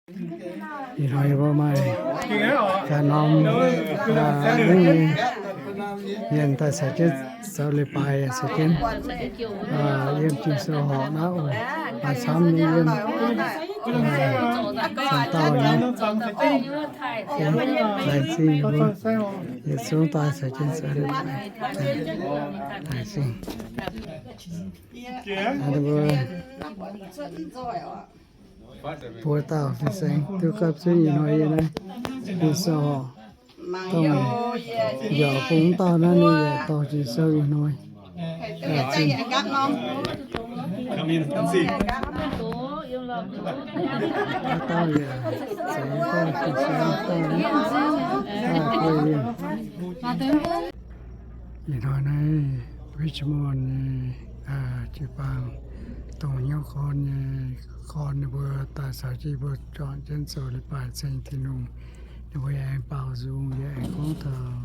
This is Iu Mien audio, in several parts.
Ih hnoi mbuo maaih ganh norm, aa, mungv nyei mienh daaih caux jienv zoux leiz-baaix, caux jienv, aa, yiem Ging-Sou horpc naaiv oc. Maaih camv nyei yiem, aa, camv dauh nyei. Laengz zingh mbuo yietc zungv daaih caux jienv zoux leiz-baaix. Laengz zingh. Mbuo buo dauh fin-saeng duqv gapv zunv ih hnoi yiem naaiv Ging-Sou horpc. Dongh mbiaauc bung dauh naaiv ninh yaac dorh Ging-Sou ih hnoi. Haaix dauh yaac zoux dauh Ging-Sou dauh, dauh kuv yiem. Ih hnoi naaiv Richmond nyei, aa, jiu-baang, dongh hnyouv gorn nyei gorn ninh mbuo daaih caux jienv mbuo juangc jienv zoux leiz-baaix ceng Tin-Hungh. Ninh mbuo yaac aengx baaux nzung, yaac aengx gorngv taux,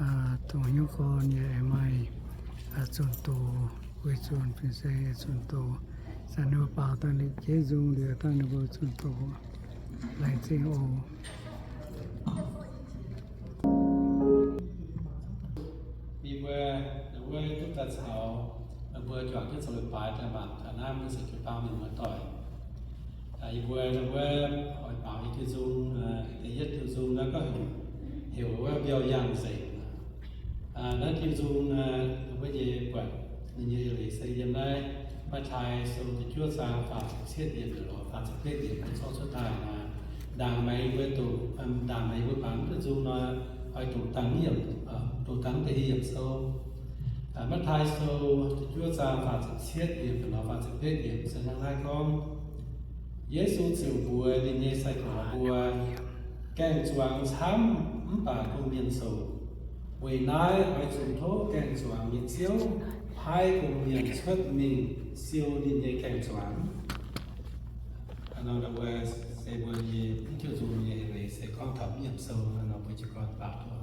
aa, dongh hnyouv gorn yaac aengx maaih, aa, zunh doz, weic zunh fin-saeng nyei zunh doz. Zanc ninh mbuo baaux dangh liuz jeiv nzung liuz dangh ninh mbuo zunh doz. Laengz zingh oc. Mbuo, mbuo duqv daaih caux meih mbuo juangc jienv zoux leiz-baaix daaih mangc taux naaiv mbuo se jiu-baang mienh muoz-doic. Yie mbuo, mbuo oix baaux nyei diuh nzung, da'yietv diuh nzung naaiv gorngv heuc wuov mbiauh yangh nzengc. Naaiv diuh nzung, mbuo nyei buatc ninh nyei eix leiz se yiem naaiv Matv^taai Sou da'juov zaang faah ziepc cietv yiemc lorz faah ziepc betv yiemc mbuo zorqv cuotv daaih naaic. Ndaangc maengx mbuo doqc, ndaangc maengx mbuo baaux mv duqv nzung nor, oix doqc dangh, doqc dangh da'yietv yiemc sou. Matv^taai Sou da'juov zaang faah ziepc cietv yiemc lorz faah ziepc betv yiemc se hnangv naaiv gorngv, Yesu ziouc mbuox ninh nyei sai-gorx mbuo, Gaeng-zuangx camv mv baac gong-mienh soqc. Weic naaiv oix zuqc tov gaeng-zuangx nyei Ziouv paaiv gong-mienh cuotv mingh siou ninh nyei gaeng-zuangx. Hnangv nor mbuo se mbuo nyei mv diuh nzung nyei leiz se gorngv taux mv yiemc sou, hnangv nor mbuo jiez gorn baaux.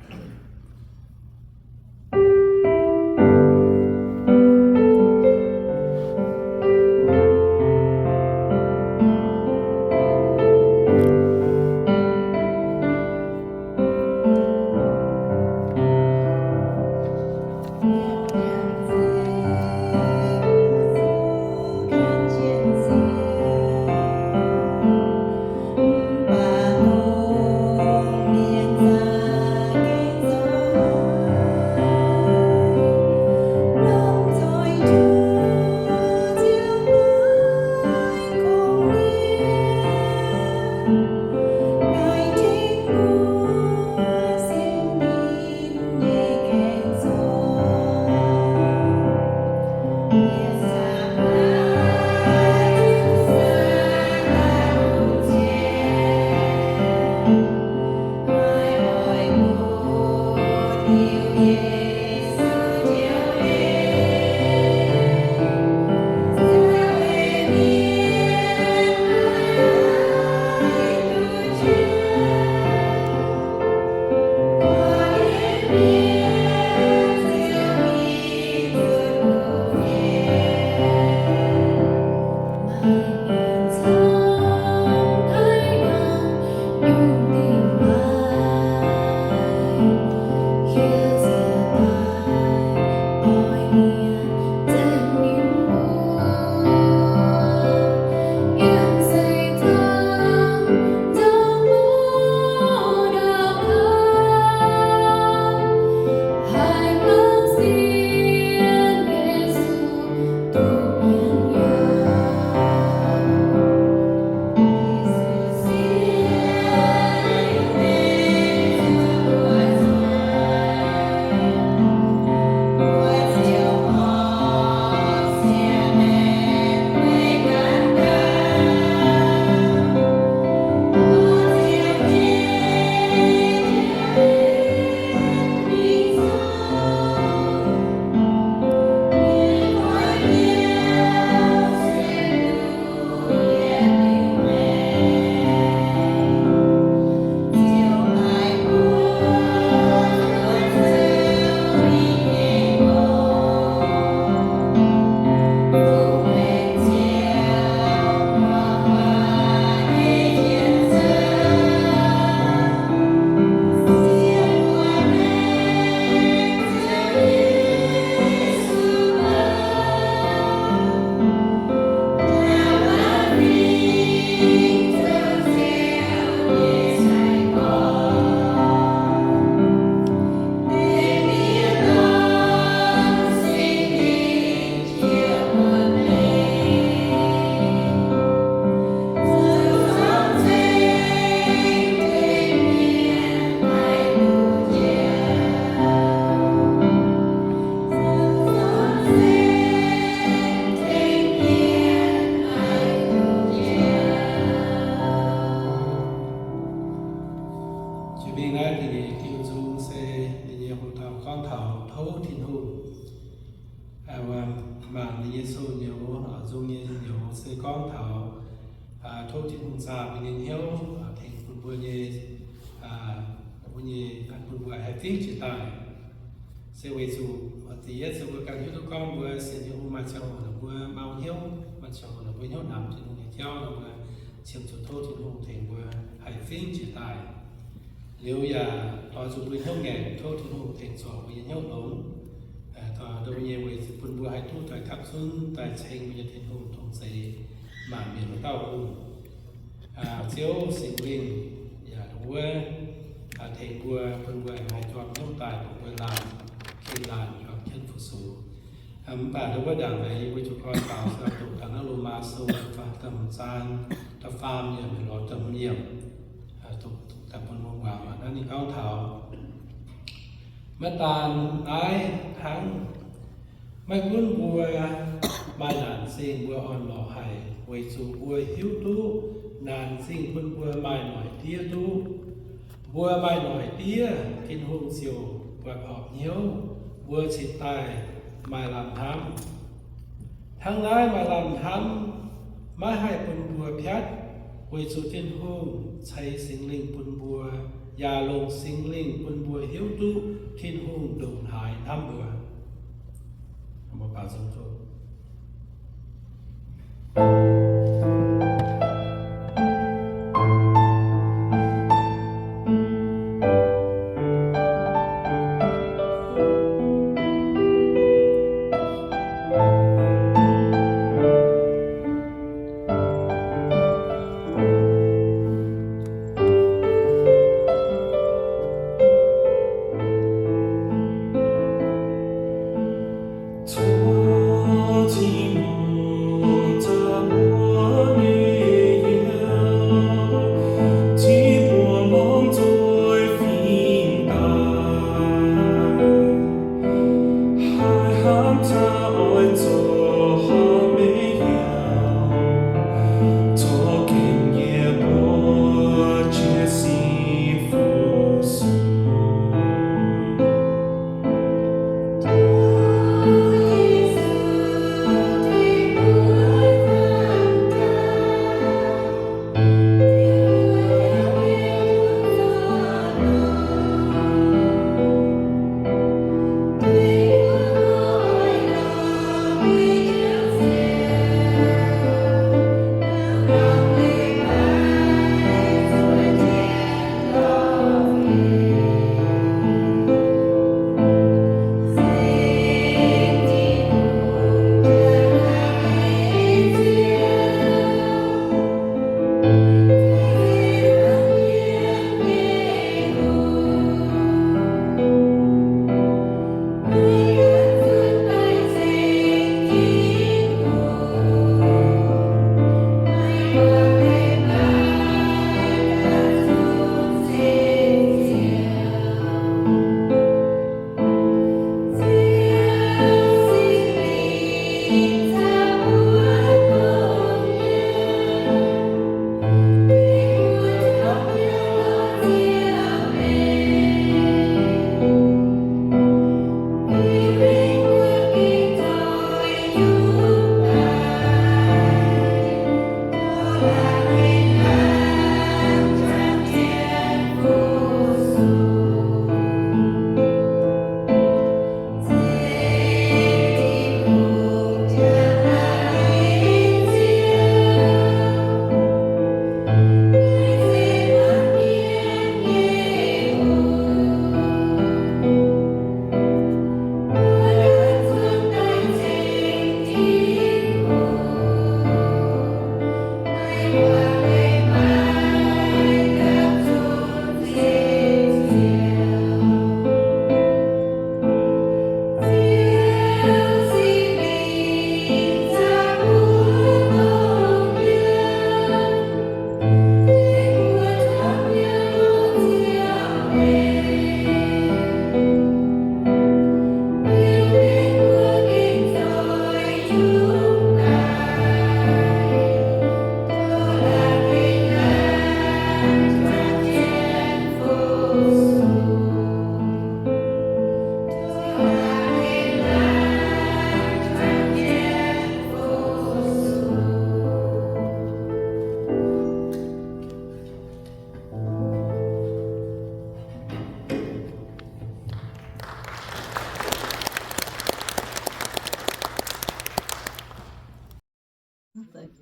Mangc ninh nyei sou nyouz, nzung nyei nyouz se gorngv taux tov Tin-Hungh zaah mbuo nyei hnyouv, tengx bun mbuo nyei, mbuo nyei, bun mbuo haih fingx jiex daaih. Se weic zuqc da'yietv se mbuo ganh hiuv duqv gorngv mbuo sienx Tin-Hungh maaih ziangh hoc ninh mbuo mau hnyouv, maaih ziangh hoc ninh mbuo hnyouv namx Tin-Hungh nyei jauv nor, mbuo qiemx zuqc tov Tin-Hungh tengx mbuo haih fingx jiex daaih. Liuz yaac doix zuqc mbuo hnyouv ngaengc, tov Tin-Hungh tengx zorc mbuo nyei hnyouv longx. Doix mbuo nyei weic bun mbuo haih duqv daaih gapv zunv daaih ceng mbuo nyei Tin-Hungh dongh zeiz maanc mienh wuov dauh Hungh. Ziouv Singx Lingh yaac wuov tengx mbuo, bun mbuo haih jorm hnyouv daaih, bun mbuo laanh ken laanh jorm jienv fu-sux. Mv baac ndau wuov ndaangc naaic yie mbuo jiu-baang faaux se doqc taux naaiv Lomaa Sou da'hmz zaang da'faam yiemc lorz da'hmz yiemc, daaih bun mbuo muangx. Naaiv ninh gorngv taux maiv daan naaiv hnangv, maiv gunv mbuo maaih naanc zingh mbuo orn-lorqc haic, weic zuqc mbuo hiuv duqv naanc zingh bun mbuo maaih noic diev duqv. Mbuo maaih noic diev, Tin-Hungh ziouc buatc horpc hnyouv, mbuo cingx daaih maaih lamh hnamv. Hnangv naaiv maaih lamh hnamv maiv haih bun mbuo piatv, weic zuqc Tin-Hungh ceix Singx Lingh bun mbuo, yaac longc Singx Lingh bun mbuo hiuv duqv Tin-Hungh ndongc haaix hnamv mbuo.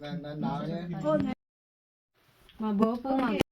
Maaih mbuo bung mangc